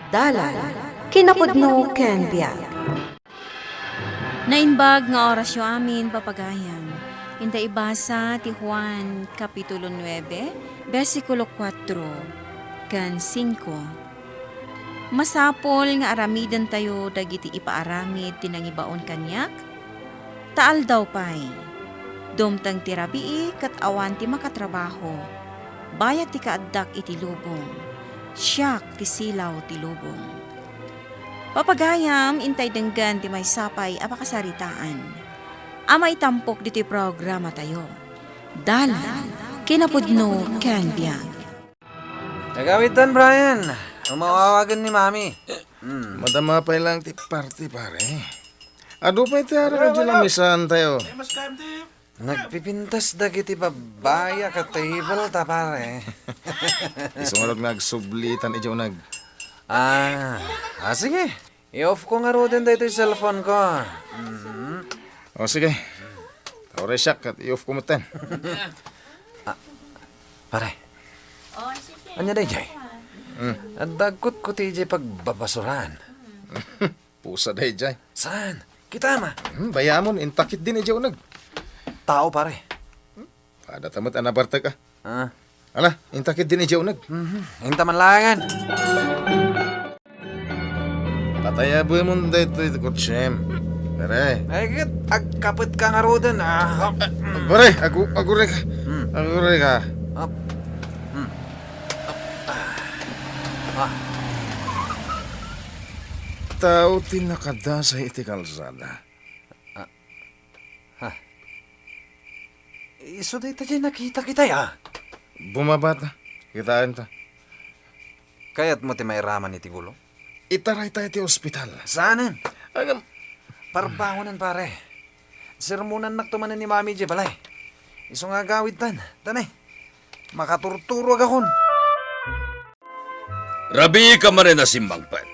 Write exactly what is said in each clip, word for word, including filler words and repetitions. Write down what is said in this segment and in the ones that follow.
Dalan, kinapudno ken biag. Naimbag nga orasyo amin, papagayam. Inta ibasa ti Juan, Kapitulo nuebe, bersikulo kuatro ken singko. Masapul nga aramidentayo dagiti ipaaramid ti nangibaon kaniak, ta aldaw pay. Dumteng ti rabii ket awan ti makatrabaho. Bayat ti kaaddak iti lubong. Siak ti silaw ti lubong. Papagayam, intay denggen ti maysa pay a pakasaritaan a maitampok ditoy programatayo. Dalan, kinapudno ken biag. Nagawidtan, Brian. Umawawagen ni Mami. Hmm. Madama pay lang ti party, pare. Adu pay ti aramid ti lamisan tayo. Nagpipintas dagiti babbai a ka-table ta, pare. Isu ngarud nga agsublitan idiay uneg. Ah, ah, sige. I-off ko ngaruden daytoy cellphone ko. Mhm. O, sige. Tawra siak ket i-off ko metten. Ah, pare. Ania daydiay? Hmm. Adda agkutkuti idiay pagbabasuran. Pusa daydiay. Saan? Kita ma. Hmm, bayamon, intakit din idiay uneg. Tao, pare. Adda ta met a nabartek, ah. Ah. Ala, intakit din idiay uneg. Mhm. Inta man laengen. Patayabemon daytoy ti kotsem. Pare. Ay, ket agkapet ka ngaruden, ah. Pare, agu-, aguray ka. Hmm. Aguray ka. Up. Hmm. Up. Ah. Ah. Tao ti nakadasay iti kalsada. Ah. Ha? Isu dayta diay nakita kitay, ah. Bumaba ta. Kitaen ta. Kayatmo ti mairaman iti gulo? Itarayta iti ospital. Saanen? Agam- Parbangonen, pare. Sermonannakto manen ni Mami idiay balay. Isu nga agawidtan. Tanay. Makaturturoagakon. Rabii ka manen a simmangpet.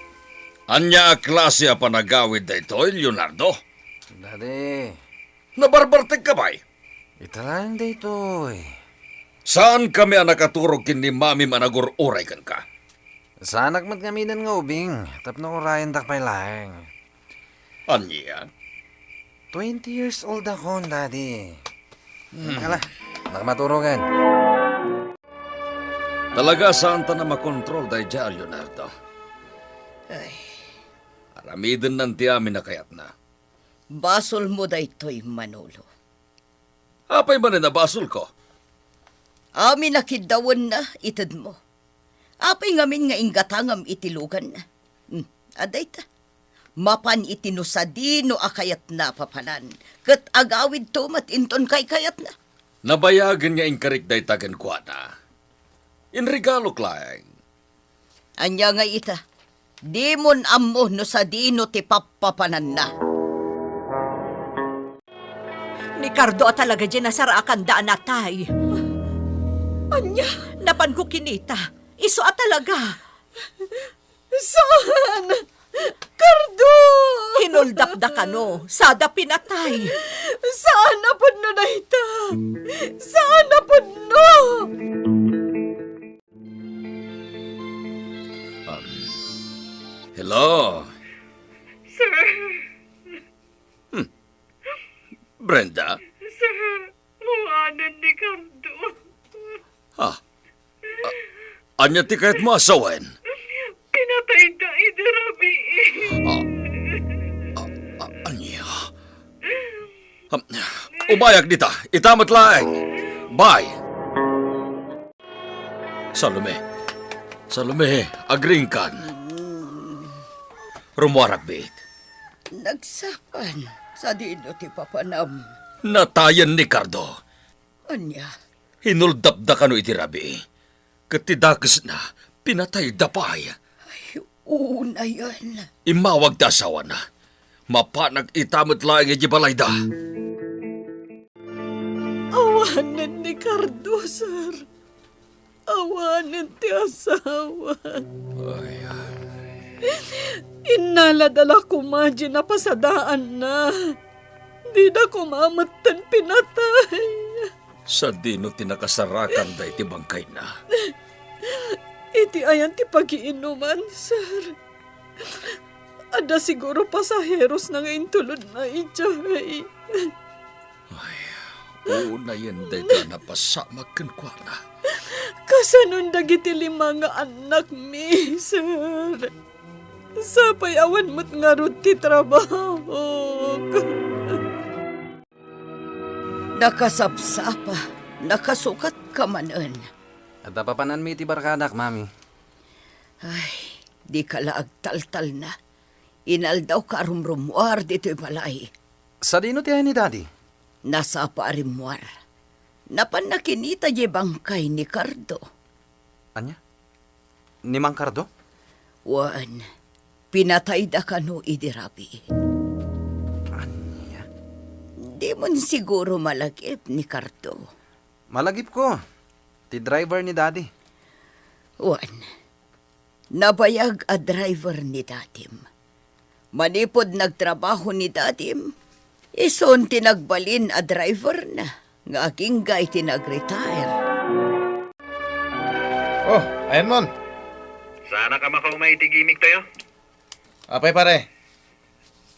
Ania a klase a panagawid daytoy, Leonardo? Daddy. Nabarbartek ka pay? Ita laeng daytoy. Saankami a nakaturog ken ni Mamim a nagur-uray kenka? Saanak met ngamin nga ubing, tapno urayendak pay laeng. Ania? Twenty years old akon, Daddy. Hmm. Ala, nak maturogen. Talaga, saanta a makontrol daydiay, Leonardo. Ay. Aramidenna ti amin a kayatna. Basolmo daytoy, Manolo. Apay manen a basolko? Amin a kiddawenna, itedmo. Apay ngamin nga inggatangam iti luganna? Hmm, adda ita. Mapan iti no sadino a kayatna a papanan, ket agawidto met inton kaykayatna. Nabayagen nga inkarik dayta kenkuana. Inregalok laeng. Ania ngay ita? Dimon ammo no sadino ti pappapananna. Ni Cardo a talaga diay nasarakanda a natay. Ania? Napanko kinita. Isu a talaga. Saan? Cardo! Hinuldapda kano, sada pinatay. Saan a pudno dayta? Saan a pudno? Um, hello? Sir. Hmm. Brenda? Sir, awanen ni Cardo. Ah. A-, ania ti kayatmo a sawen? Pinatayda idi rabii. Ah. Ah, ah, ania? Um, umayak dita. Ita met laeng. Bye. Salome. Salome, agriingkan. Rummuarak biit. Nagsakbaen, sadino ti papanam? Natayen ni Cardo. Ania? Hinuldapda kano iti rabii. Ket ti dakesna, pinatayda pay. Ay, unayen. Immawag ti asawana. Mapanak ita met laeng idiay balayda. Awanen ni Cardo, sir. Awanen ti asawa. Ay, ay. Innalada la koma diay napasadaanna. Dida koma metten pinatay. Sadino ti nakasarakanda iti bangkayna? Iti ayan ti pagiinuman, sir? Adda siguro pasaherosna nga intulodna idiay. Ay, unayen dayta a napasamak kenkuana. Kasanon dagiti lima nga annakmi, sir? Sapay awan met ngarud ti trabahok. Nakasapsapa, nakasukatka manen. Adda papananmi iti barkadak, Mami. Ay, dika la agtaltalna. Inaldawka a rumrummuar ditoy balay. Sadino ti ayan ni Daddy? Nasapa a rimmuar. Napanna kinita diay bangkay ni Cardo. Ania? Ni Mang Cardo? Wen, pinatayda kano idi rabii. Ania? Dimon siguro malagip ni Cardo. Malagipko. Ti driver ni Daddy. Wen, nabayag a driver ni Dadim. Manipud nagtrabaho ni Dadim, isun ti nagbalin a driverna nga agingga iti nag-retire. Oh, ayanmon. Saanak a makaumay iti gimik tayo? Apay, pare?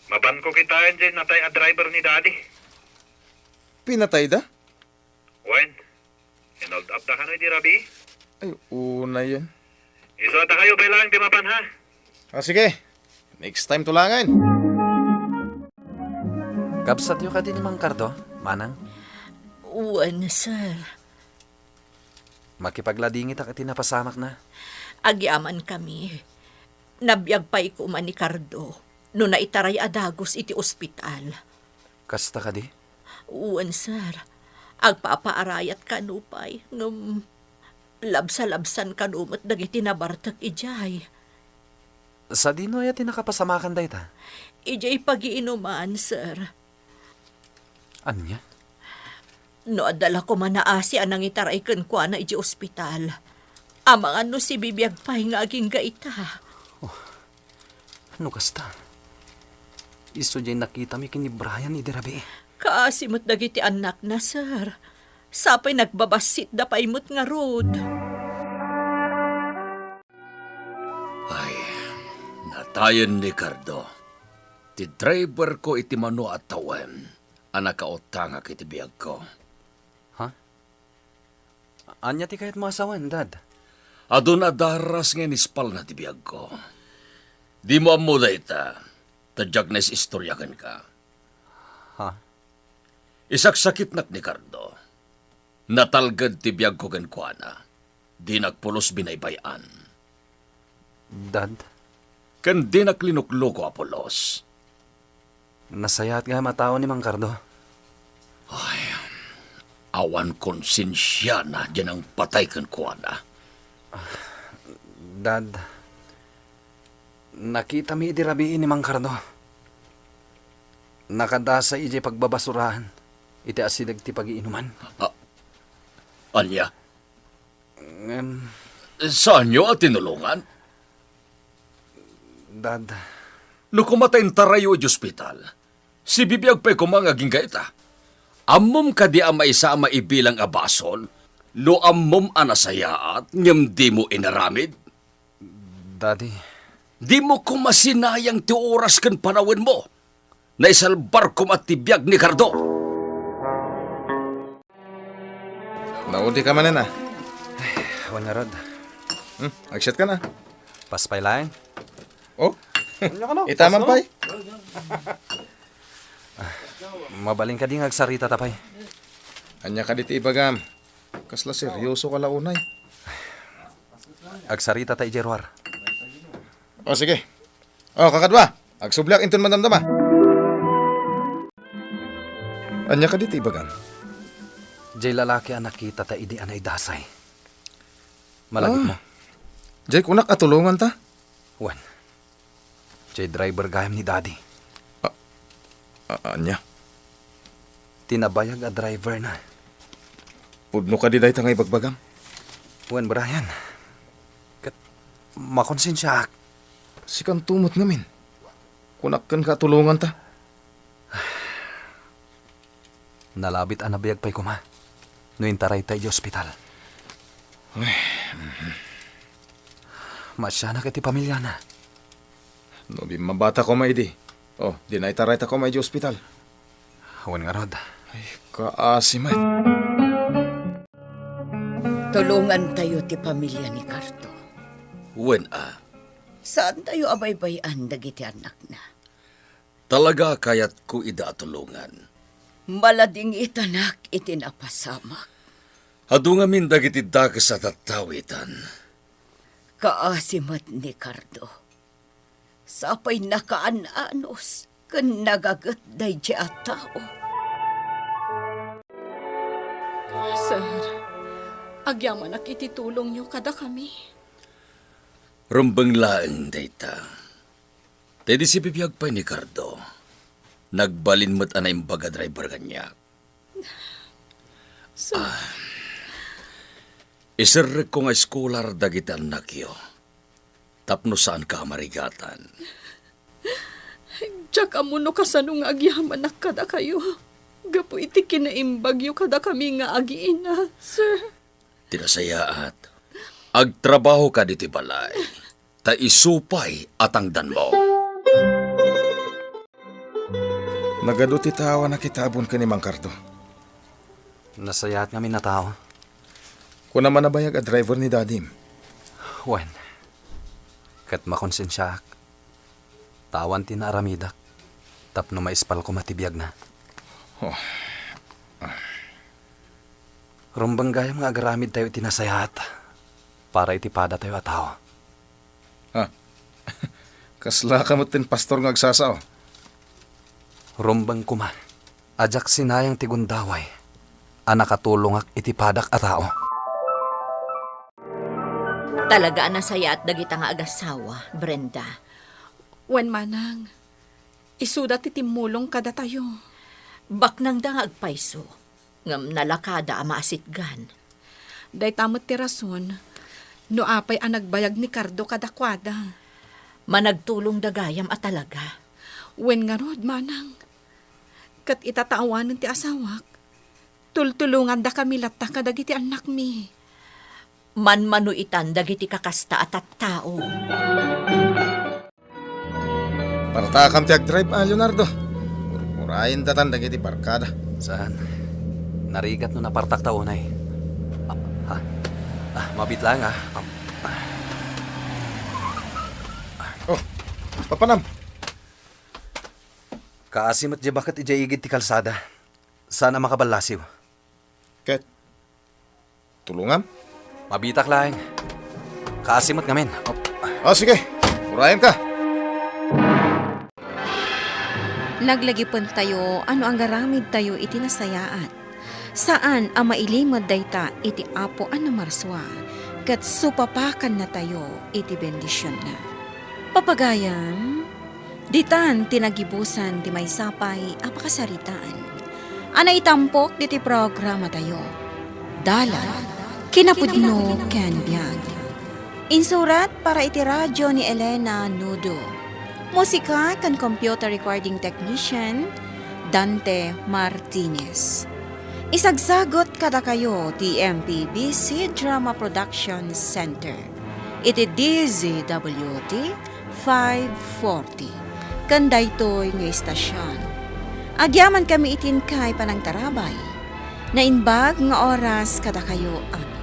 Mapanko kitaen diay natay a driver ni Daddy. Pinatayda? Wen, in-hold up da kano idi rabii? Ay, unayen. Isu, adda kayo pay laeng ti mapan, ha? Ah, sige. Next time to laengen. Kabsatyo kadi ni Mang Cardo, Manang? Wen, sir. Makipagladingitak iti napasamakna. Agyamankami. Nabiag pay koma ni Cardo no naitaray a dagus iti ospital. Kasta kadi? Wen, sir. Agpapaarayat kano pay, ngem labsalabsan kano met dagiti nabartek idiay. Sadino aya ti nakapasamakan dayta? Idiay pagiinuman, sir. Ania? No adda la koma naasi a nangitaray kenkuana idiay ospital, amangan no sibibiag pay nga agingga ita. Oh, no kasta, isu diay nakitami ken ni Brian idi rabii. Kaasi met dagiti annakna, sir. Sapay nagbabassitda pay met ngarud. Ay, natayen ni Cardo. Ti driverko iti mano a tawen a nakautangak iti biagko. Ha? Ania ti kayatmo a sawen, Dad? Adun a daras nga inispalna ti biagko. Dimo ammo dayta, ta diak nais-istoria kenka. Ha? Isaksakitnak ni Cardo. Natalged ti biagko kenkuana. Dinak pulos binaybay-an. Dad? Ken dinak linukluko a pulos. Nasayaat gayam a tao ni Mang Cardo. Ay, awan konsensiana diay nangpatay kenkuana. Dad, nakitami idi rabii ni Mang Cardo. Nakadasay idiay pagbabasuraan iti asideg ti pagiinuman. Ah, ania? Ngem, saanyo a tinulongan? Dad. No koma ta intarayyo idiay ospital, sibibiag pay koma nga agingga ita. Ammom kadi a maysa a maibilang a basol no ammom a nasayaat ngem dimo inaramid? Daddy. Dimo koma sinayang ti oras ken panawenmo. Naisalbar koma ti biag ni Cardo. Naudika manen, a? Ay, awan ngarud. Hmm, agsiat ka na. Pas pay laeng. Oh? Ania kano? Itaman pay. Ah, mabalin kadi nga agsaritata pay? Ania kadi ti ibagam? Kasla seryoso ka la unay. Agsaritata idiay ruar. O, sige. O, kakadua, agsubliak inton madamdama. Ania kadi ti ibagam? Jay lalaki a nakitata idi a naidasay. Malagipmo? Ah, jay kunak a tulonganta? Wen. Jay driver gayam ni Daddy. A-, a-, ania? Ti nabayag a driverna. Pudno kadi dayta nga ibagbagam? Wen, Brian. Ket makonsensiaak. Sikanto met ngamin. Kunak kenka a tulonganta. Nalabit a nabiag pay koma no intarayta idiay ospital. Ay, mhm. Maasianak iti pamiliana. No bimmabata koma idi. Oh, dinayta rayta koma iti ospital. Wen ngarud. Ay, kaasi met. Tulongantayo ti pamilia ni Cardo. Wen a. Saantayo a baybay-an dagiti annakna. Talaga a kayatko ida a tulongan. Maladingitanak iti napasamak. Adu ngamin dagiti dakes a tattawitan. Kaasi met ni Cardo. Sapay nakaan-anos ken nagaget daydiay a tao. Sir, agyamanak iti tulongyo kadakami. Rumbeng laeng dayta. Daydi sibibiag pay ni Cardo, nagbalin met a naimbag a driver kaniak. Sir. Ah, iserrekko nga eskolar dagiti annakyo tapno saanka a marigatan. Diak ammo no kasano nga agyamanak kadakayo gapu iti kinaimbagyo kadakami nga agi-ina, sir. Ti nasayaat, agtrabahoka ditoy balay, ta isu pay a tangdanmo. Nagadu ti tao a nakitabon ken ni Mang Cardo. Nasayaat ngamin a tao. Kunam a nabayag a driver ni dadim. Wen, ket makonsensiaak. Ta awan ti naaramidak tapno maispal koma ti biagna. Oh. Rumbeng gayam nga agaramidtayo iti nasayaat para iti padatayo a tao. Ha? Kaslaka met ti pastor nga agsasao? Rumbeng koma a diak sinayang ti gundaway a nakatulongak iti padak a tao. Talaga a nasayaat dagita nga agasawa, Brenda. Wen manang, isuda ti timmulong kadatayo. Baknangda nga agpayso, ngem nalakada a maasitgan. Dayta met ti rason no apay a nagbayag ni Cardo kadakuada. Managtulongda gayam a talaga. Wen ngarud, manang, ket ita ta awanen ti asawak, tultulongandakami latta kadagiti annakmi. Manmanoitan dagiti kakasta a tattao. Partakam ti agdrive, a Leonardo. Ururayendatan dagiti barkada. Saan? Narigat no napartakta unay. Ah, ah, ah, mabiit laeng, ah. Ah, ah. Oh, papanam. Kaasi met diay baket idiay igid ti kalsada. Saan a makaballasiw? Ket, tulongam? Mabiitak laeng. Kaasi met ngamin. Op. Ah, sige. Urayenka. Laglagipentayo a no agaramidtayo iti nasayaat, saan a mailimod dayta iti Apo a namarsua, ket supapakannatayo iti bendisionna. Papagayam, ditan ti nagibusan ti maysa pay a pakasaritaan a naitampok ditoy programatayo, Dalan, Kinapudno ken Biag. Insurat para iti radio ni Elena Nudo. Musika ken computer recording technician, Dante Martinez. Isagsagut kadakayo ti M P B C Drama Production Center iti D Z W T five forty, ken daytoy nga istasion. Agyamankami iti inkay panangtarabay. Naimbag nga oras kadakayo amin.